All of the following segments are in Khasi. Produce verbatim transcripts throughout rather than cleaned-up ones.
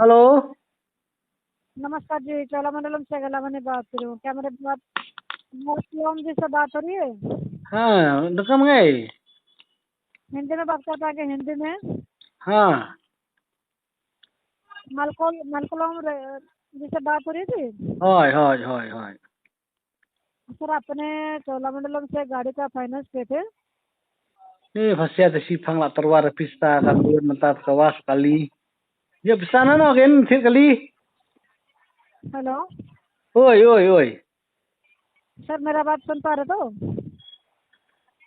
हेलो। नमस्कार जी, चोलामंडलम से गलामणि बात कर रही हूँ। क्या मेरे बात मलकोलम जी से बात हो रही है? हाँ, तो कम गए। हिंदी में बात कर पाएंगे, हिंदी में? हाँ। मलकोल-, मलकोलम रे-, जी से बात हो रही थी? हाँ, हाँ, हाँ, हाँ। सर, आपने चोलामंडलम से गाड़ी का फाइनेंस पे थे? Eh, phasia te shi phang la tyrwa re pisa ka dur mynta ka was kali. Ïa pisa na no gen thir kali. हेलो। Oi, oi, oi. सर, मेरा बात सुन पा रहे तो?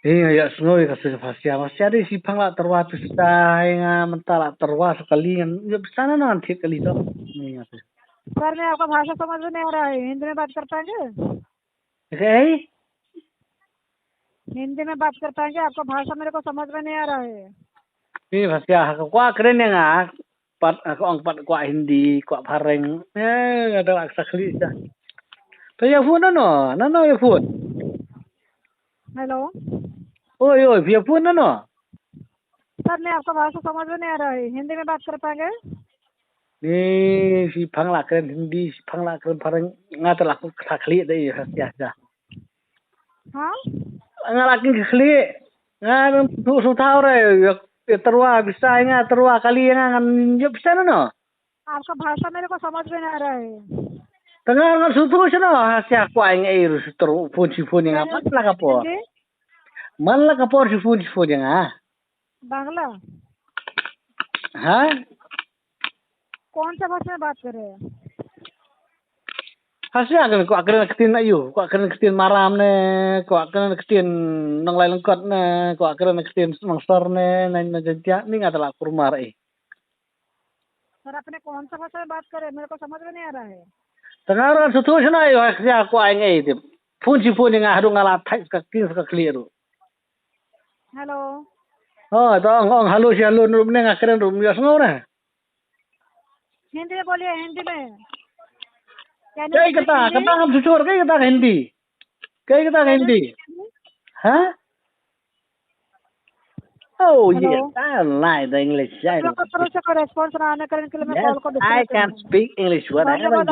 Eh, ïa sngew ka se phasia, phasia de shi phang la tyrwa pisa, eh, nga mynta la tyrwa sa kali ngan. Ïa pisa na no thir kali to. Ni nga te. सर, मैं आपका भाषा समझ में नहीं आ रहा है, हिंदी में बात कर पाएंगे? Okay. हिंदी में बात कर पाएंगे, आपका भाषा मेरे को समझ में नहीं आ रहा है। Ni phasia ha ka kwah kren ïa nga, pat ha ka ong pat kwah Hindi, kwah phareng. Eh, ada lah sa khlieh dah. Phi ïa phone na no, na no ïa phone. हेलो। Oi, oi, phi ïa phone na no. सर, मैं आपका भाषा समझ में नहीं आ रहा है, हिंदी में बात कर पाएंगे? Ni shi phang la kren Hindi, shi phang la kren phareng, nga te lah sa khlieh da ïa, ïa, ïa. हाँ? Nga la kren khlieh. Nga tu su thaw re, ïa, ïa tyrwa pisa nga, tyrwa kali nga, ngan ïa pisa na no. आपका भाषा मेरे को समझ में नहीं आ रहा है। Tengah ngan su tu sha no, ha sia kwah ïa nga ei ru su tyrwa phone shi phone ïa nga, man la ka por. हिंदी? Man la ka por shi phone shi phone ïa nga. बांग्ला? हाँ? कौन सा भाषा में बात कर रहे हैं? Phasia kan kwah kren ktien na ïu, kwah kren ktien Maram ne, kwah kren ktien Nonglait Lyngkot ne, kwah kren ktien Nongsor ne, na na Jaintia, ni nga te lah kurmar eh. सर, आपने कौन सा भाषा में बात कर रहे हैं? मेरे को समझ में नहीं आ रहा है। Tengah ngan su tu sha no ïa, ha sia kwah ïa nga ei te. Phone shi phone ïa nga haduh nga la thait sa ka king sa ka khlieh ruh. हेलो। Oh, to ong, ong hello shi hello ruh ne nga kren ruh ym ïohsngew ne. हिंदी में बोलिए, हिंदी में। Kaei kata, kata ngam shisha, kaei kata ka Hindi? Kaei kata ka Hindi? हाँ? Oh, yes, I like the English. आप लोग का तरफ से कोई रिस्पॉन्स ना आने के लिए मैं कॉल को डिस्कनेक्ट कर दूंगा। Yes, I can speak English whatever you want.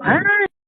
हाँ?